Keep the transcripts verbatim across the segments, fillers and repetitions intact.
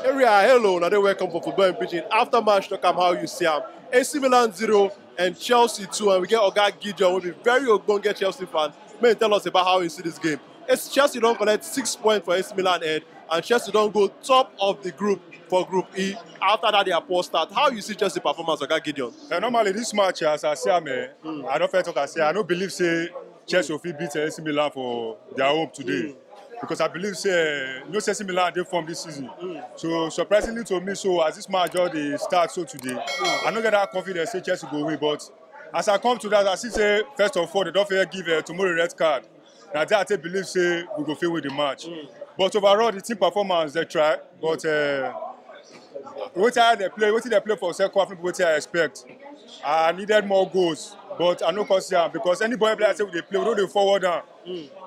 Area, hello, now they welcome for Football in Pidgin. After match, talk am how you see am. A C Milan zero and Chelsea two, and we get Oga Gideon, will be very ogbonge Chelsea fan. May tell us about how you see this game. It's Chelsea don't collect six points for A C Milan head, and Chelsea don't go top of the group for Group E after that their poor start. How you see Chelsea performance, Oga Gideon? Uh, normally, this match, as I say, I'm, uh, I don't feel talk. I say I don't believe say Chelsea will fit beat uh, A C Milan for their home today. Because I believe say uh, no say A C Milan dey form this season. So surprisingly to me, so as this match just dey start so today, I no get that confidence say Chelsea go win. But as I come to that, I see say first of all they don't fair give uh, Tomori red card. Na there I take believe say we go fit win the match. But overall, the team performance they try, but uh, wetin I dey play, wetin they play for second half, no be wetin I expect. I needed more goals, but I no come see am because anybody play say we dey play, we no dey forward am.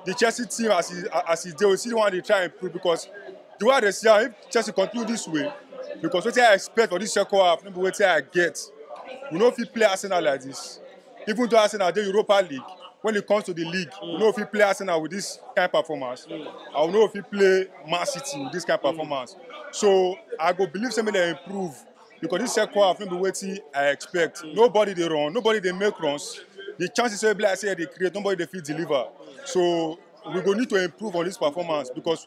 The Chelsea team as e as e dey, we see the one dey try improve because the way I dey see am, if Chelsea continue this way, because wetin I expect for this second half, no be wetin I get. We no fit play Arsenal like this. Even though Arsenal dey Europa League, when it comes to the league, we no fit play Arsenal with this kind of performance. I will no fit play Man City with this kind of performance. So I go believe say make dem improve because this second half no be wetin I expect. Nobody dey run, nobody dey make runs. The chances wey be like say they create, nobody dey fit deliver. So we go need to improve on this performance because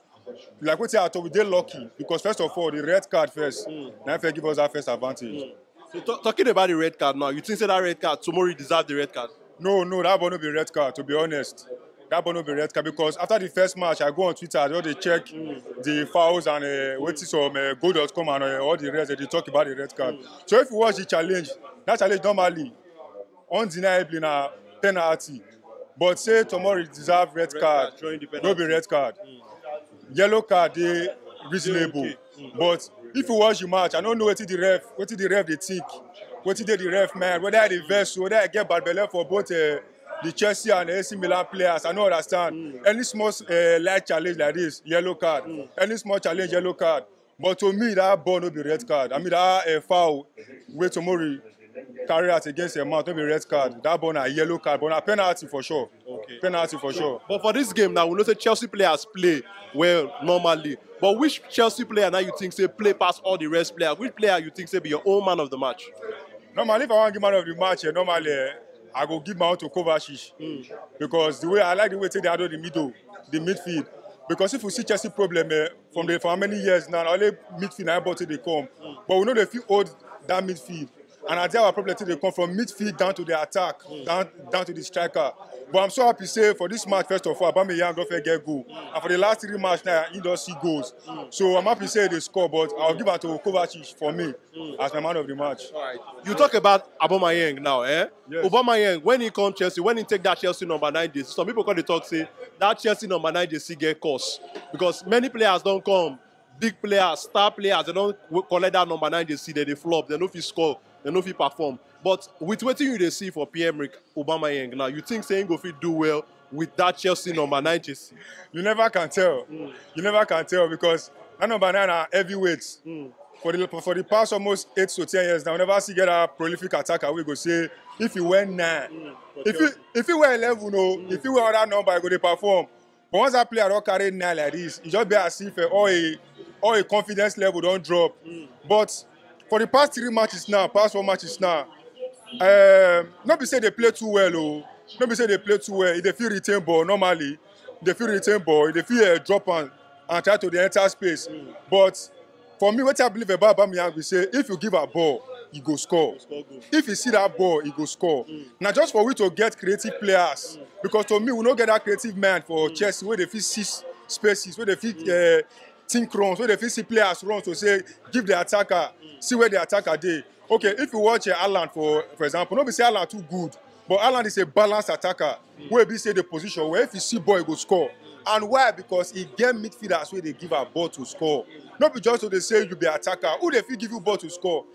like wetin I talk, we dey lucky because first of all the red card first, na im first give us that first advantage. So t- talking about the red card now, you think say that red card, Tomori deserve the red card? No, no, that one no be red card, to be honest. That one no be red card because after the first match, I go on Twitter, I just dey check the fouls and uh, wetin some uh, goal dot com and uh, all the rest, they dey talk about the red card. So if you watch the challenge, that challenge normally, undeniably na penalty. But say Tomori deserve red card, Throwing the no be red card. Yellow card dey reasonable. But if you watch the match, I no know wetin the ref, wetin the ref dey think, wetin dey the ref mind, whether I dey vex, whether I get bad belle for both uh, the Chelsea and A C Milan players, I no understand. Any small uh, light challenge like this, yellow card. Any small challenge, yellow card. But to me, that ball no be red card. I mean, that uh, foul wey Tomori carry out against a mouth, no be red card. That ball na yellow card, but na penalty for sure. Okay. Penalty for sure. But for this game now, we know say Chelsea players play well normally. But which Chelsea player now you think say play past all the rest players? Which player you think say be your own man of the match? Normally, if I want give man of the match, eh, normally eh, I go give my own to Kovacic because the way I like the way take dey handle the middle, the midfield. Because if you see Chelsea problem eh, from the for how many years now, na only midfield na ball take dey come, but we no dey fit hold that midfield. And I tell our problem take dey come from midfield down to the attack, down down to the striker. But I'm so happy say for this match, first of all, Aubameyang don first get goal, and for the last three match now, he don see goals. So I'm happy say they score, but I'll give am to Kovacic for me as my man of the match. You talk about Aubameyang now, eh? Yes. Aubameyang, when he come Chelsea, when he take that Chelsea number nine jersey, some people come dey talk say that Chelsea number nine jersey get curse because many players don come, big players, star players, they don w- collect that number nine jersey, they dey flop, they no fit score, they no fit perform. But with wetin you dey see for Pierre-Emerick Aubameyang now, you think say he go fit do well with that Chelsea number nine jersey? You never can tell. You never can tell because that number nine are heavyweights. For the for the past almost eight to ten years now, we never see get a prolific attacker. We go say if he win nine, if he if he win eleven, no, if he win that number, he go dey perform. But once that player don carry nine like this, e just be as if uh, all a all a confidence level don drop. But for the past three matches now, past four matches now, um, no be say they play too well, oh, no be say they play too well. If they fit retain ball normally, they fit retain ball, if they fit uh, drop am and try to dey enter space. But for me, wetin I believe about Aubameyang be say if you give a ball, he go score. If you see that ball, he go score. Now just for we to get creative players, because to me we no get that creative mind for Chelsea wey dey fit see spaces, wey dey fit uh, think runs, wey dey fit see players runs to say give the attacker, see where the attacker dey. Okay, if you watch uh, Haaland for for example, no be say Haaland too good, but Haaland is a balanced attacker wey be say the position where if you see ball, he go score. And why? Because he get midfielders wey dey give am ball to score. No be just to dey say you be attacker. Who dey fit give you ball to score?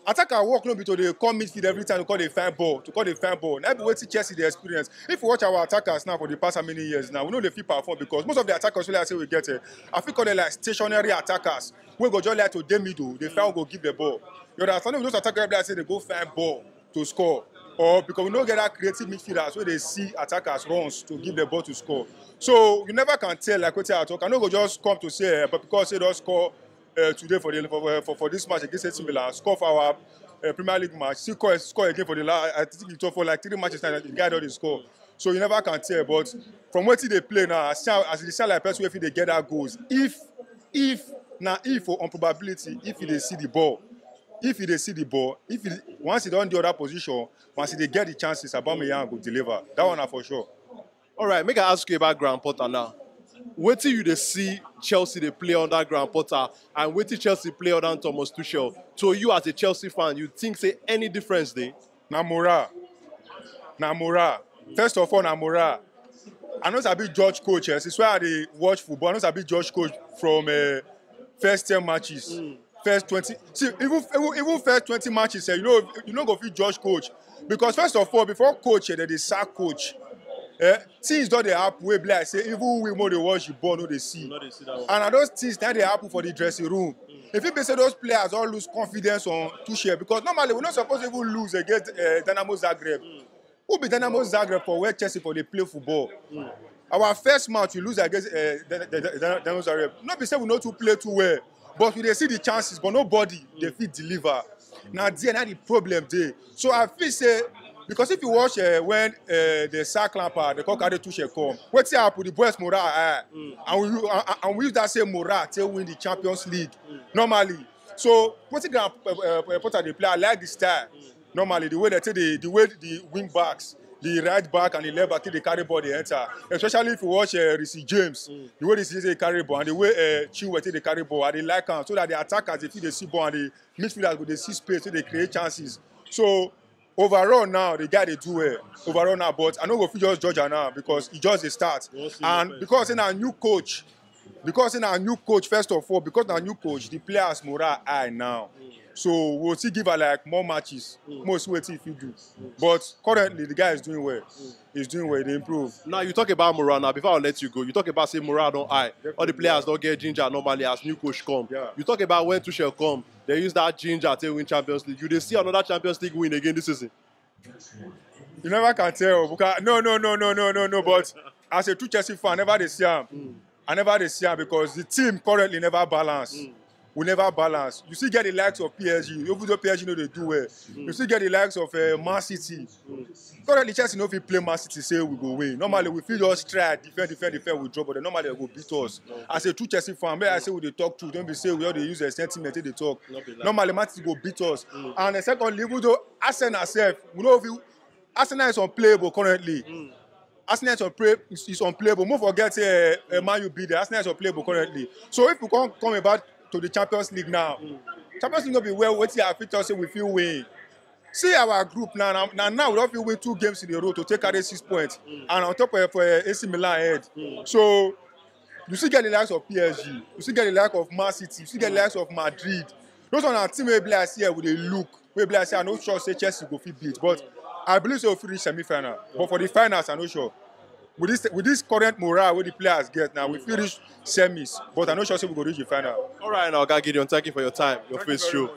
Attacker work no be to dey come midfield every time to come dey find ball, to come dey find ball. Na be wetin Chelsea dey experience. If you watch our attackers now for the past how many years now, we no dey fit perform because most of the attackers wey I say we get, eh, I fit call them like stationary attackers wey go just like to dey middle, dey find who go give the ball. You understand? Those attackers wey I say dey go find ball to score, or because we no get that creative midfielders wey dey see attackers runs to give the ball to score. So you never can tell like wetin I talk. I no go just come to say, eh, but because say don score uh, today for the for, for, for this match against A C Milan. Score for our uh, Premier League match. Still score, score again for the last. I think he took for like three matches now. The guy don dey score. So you never can tell. But from wetin dey play now, as sound as e dey sound like person wey fit dey get that goals. If if na if for on probability, if he dey see the ball, if he dey see the ball, if he, once he don dey other position, once he dey get the chances, Aubameyang go deliver. That one na for sure. All right, make I ask you about Graham Potter now. Wetin you dey see Chelsea dey play under Graham Potter and wetin Chelsea play under Thomas Tuchel? To you as a Chelsea fan, you think say any difference dey? Na morale. Na morale. First of all, na morale. I no sabi judge coach. Eh. Since where I dey watch football, I no sabi judge coach from uh, first ten matches. Mm. First twenty. See, even, even even first twenty matches, eh, you know, you no go fit judge coach because first of all, before coach, eh, dem dey sack coach. Eh, things don dey happen wey be like say even we more dey watch the ball no dey see. No dey see that one. And na those things na dey happen for the dressing room. If it be say those players don lose confidence on Tuchel because normally we no suppose even lose against uh, Dynamo Zagreb. Who be Dynamo Zagreb for where Chelsea for dey play football? Our first match we lose against uh, Dynamo Zagreb. No be say we no too play too well, but we dey see the chances, but nobody dey fit deliver. Na there na the problem dey. So I feel say because if you watch uh, when uh, the sack Lampard, they call carry Tuchel come. Wetin happen? The boys morale high, mm. and we and, and we use that same morale to win the Champions League mm. normally. So wetin Graham uh, uh, Potter dey play? I like the style. Mm. Normally, the way they take the the way the wing backs, the right back and the left back, they carry ball, they enter. Especially if you watch uh, Reece James, mm. the way Reece James dey carry ball and the way uh, Chilwell take dey carry ball, I dey like am so that the attackers dey fit dey see ball and the midfielders go dey see space so they create chances. So overall now the guy dey do well overall now, but I no go fit just judge am now because e just dey start and because say na new coach, because say na new coach first of all, because na new coach, the players morale high now. So we'll still give her like more matches, more see wetin e fit do. But currently the guy is doing well. He's doing well, he dey improve. Now you talk about morale now. Before I let you go, you talk about say morale don high. All the players don get ginger normally as new coach come. Yeah. You talk about when Tuchel come, they use that ginger to win Champions League. You dey see another Champions League win again this season. You never can tell. Because, no, no, no, no, no, no, no. But as a true Chelsea fan, I never dey see am. I never dey see am because the team currently never balance. We never balance. You still get the likes of P S G, even though P S G no dey do well. You still get the likes of uh, Man City. Currently, Chelsea no fit play Man City say we go win. Normally, we fit just try defend, defend, defend, we drop, but then normally they go beat us. As a true Chelsea fan, may I say we dey talk truth. Don't be say we all dey use a sentiment take dey talk. Normally, Man City go beat us. And uh, secondly, even though Arsenal sef, we no fit. Arsenal is unplayable currently. Arsenal is, unplay, is, is unplayable. Mo forget say uh, uh, Man U be there. Arsenal is unplayable currently. So if we come come about to the Champions League now, Champions League no be well wetin I fit talk say we fit win. See our group now. Now, now, now we don fit win two games in a row to take carry six points. And on top of uh, A C Milan head. So you still get the likes of P S G. You still get the likes of Man City. You still get the likes of Madrid. Those are team wey be like say we dey look. Wey be like say I no sure say Chelsea go fit beat, but I believe say we fit reach semi-final. But for the finals, I no sure. With this with this current morale wey the players get now, we fit reach semis, but I no sure say we go reach the final. All right, now, Oga Gideon, thank you for your time. Your face show.